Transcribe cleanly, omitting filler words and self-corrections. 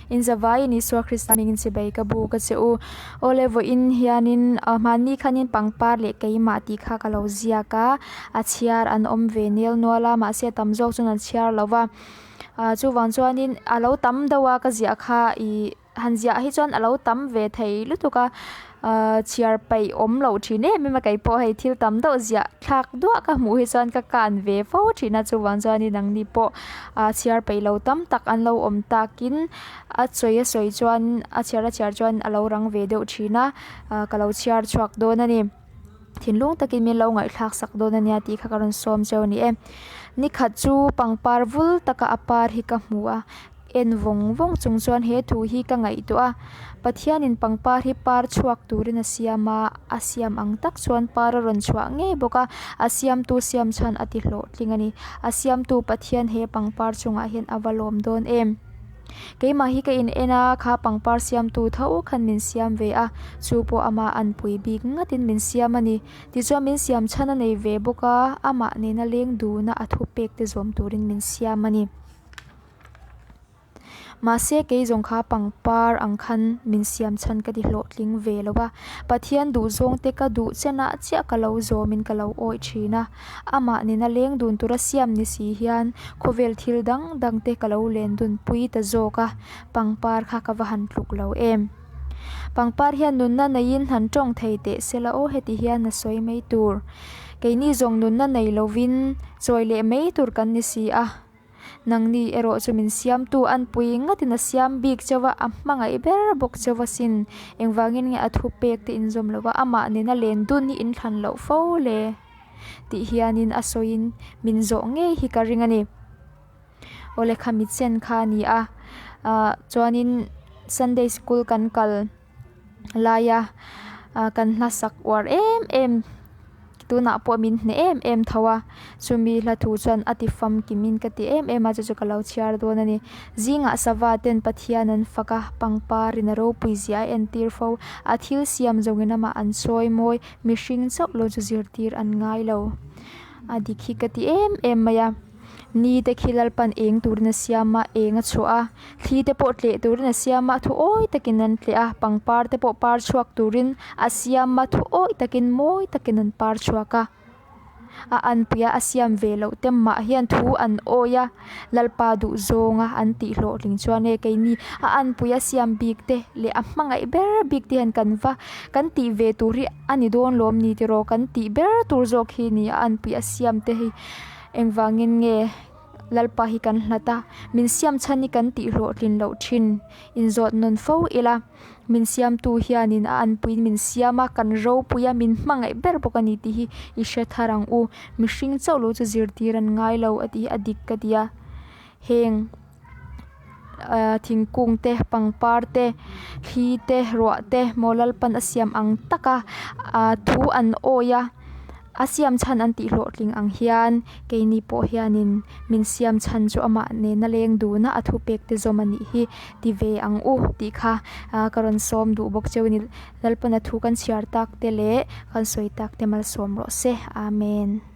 In zavaiin Isua Krista hmingin chibai ka buk a che u. Awle vawiin hianin hmanni khanin pangpar leh keimah tih kha ka lo ziak a, a chhiar an awm ve nel nual a mahse a tam zawk chuan an chhiar lo va. Ah chuvang chuanin a lo tam deuh a ka ziah kha ih han ziah hi chuan a lo tam ve thei lutuk a ahh chhiar peih awm loh thin em em a kei pawh hei thil tam deuh ziah thlak duah ka hmuh hi chuan ka kan ve fo thin a chuvang chuanin nangni pawh ah chhiar peih lo tam tak an lo awm takin a sawi a sawi chuan a chhiar a chhiar chuan a lo rang ve deuh thin a ah ka lo chhiar chhuak dawn a ni. Thinlung takin min lo ngaihthlak sak dawn ania tih kha ka rawn sawm cheu a ni e. Nikhat chu pangpar vul taka a par hi ka hmu a, en vawng vawng chung chuan he thu hi ka ngaihtuah a, Pathianin pangpar hi par chhuak turin a siam a, a siam ang tak chuan par a rawn chhuah ngei bawk a, a siamtu siam chhan a ti hlawhtling a ni. A siamtu Pathian he pangpar chungah hian a va lawm dawn em? Keimah hi ka in en a, kha pangpar siamtu tho khan min siam ve a, chu pawh amah an pui bik ngatin min siam a ni. Tichuan min siam chhan a nei ve bawk a, amah nena leng duna a thupek te zawm turin min siam a ni. Mahse kei zawng kha pangpar ang khan min siam chhan ka ti hlawhtling ve lo a, Pathian duhzawng te ka duh chenah chiah ka lo zawmin ka lo awih thin a. Amah nena leng dun tura siam ni si hian khawvel thil dang dang te ka lo len dun pui ta zawk a, pangpar kha ka va han tluk lo em. Pangpar hian nunna neiin han tawng thei teh se la aw heti hian a sawi mai tur. Keini zawng nunna nei lovin chawi leh mai tur kan ni si a. Nangni erawh chu min siamtu an pui ngatin a siam bik chauh a, a hmangaih ber bawk chauh asin. Engvangin nge a thupek te inzawm lo va, amah nena len dun hi inthlan loh fo le? Tih hianin a sawiin min zawh ngei hi ka ring a ni. Awle kha mi chen kha a ni a, ah chuanin Sunday school kan kal. laia ah kan hla sak uar em em tunah pawh min hneh em em tho a chumi hla thu chuan a ti famkim in ka ti em em a chu chu ka lo chhiar dawn a ni zingah sava ten Pathian an fak a pangpar in a ropui zia a entir fo a thil siam zawngin amah an sawi mawi mihring chauh lo chu zirtir an ngai lo a dik hi ka ti em em mai a. Ni te khi Lalpan eng turin a siam a, eng a chhuah a, thli te pawh tleh turin a siam a, thu awi takin an tleh a, pangpar te pawh par chhuak turin a siam a, thu awi takin mawi takin an par chhuak a. A anpuia a siam ve loh te mah hian thu an awi a, Lalpa duh zawnga an tih hlawhtling chuan e keini a anpuia siam bik te leh a hmangaih ber bik te hian kan va kan tih ve tur hi a ni dawn lawm ni tiraw kan tih ber tur zawk hi ni a anpuia siam te hi. Engvangin nge Lalpa hi kan hlat a, min siam chhan hi kan tih hlawhtlin loh thin inzawt nawn fo ila, min siamtu hianin a anpuiin min siam a, kan ropui a, min hmangaih ber bawk a ni tih hi i hre thar ang u. Mihring chauh lo chu zirtir an ngai lo a tih hi a dik ka ti a, heng ah thingkung te, pangpar te, thli te, ruah te maw Lalpan a siam ang taka ah thu an awi a. A siam chhan an tih hlawhtling ang hian keini pawh hianin min siam chhan chu amah nena leng duna a thupek te zawm a nih hi ti ve ang u tih kha ka rawn sawm duh bawk cheu a ni. Lalpana thu kan chhiar tak te leh kan sawi tak te malsawm rawh se. Amen.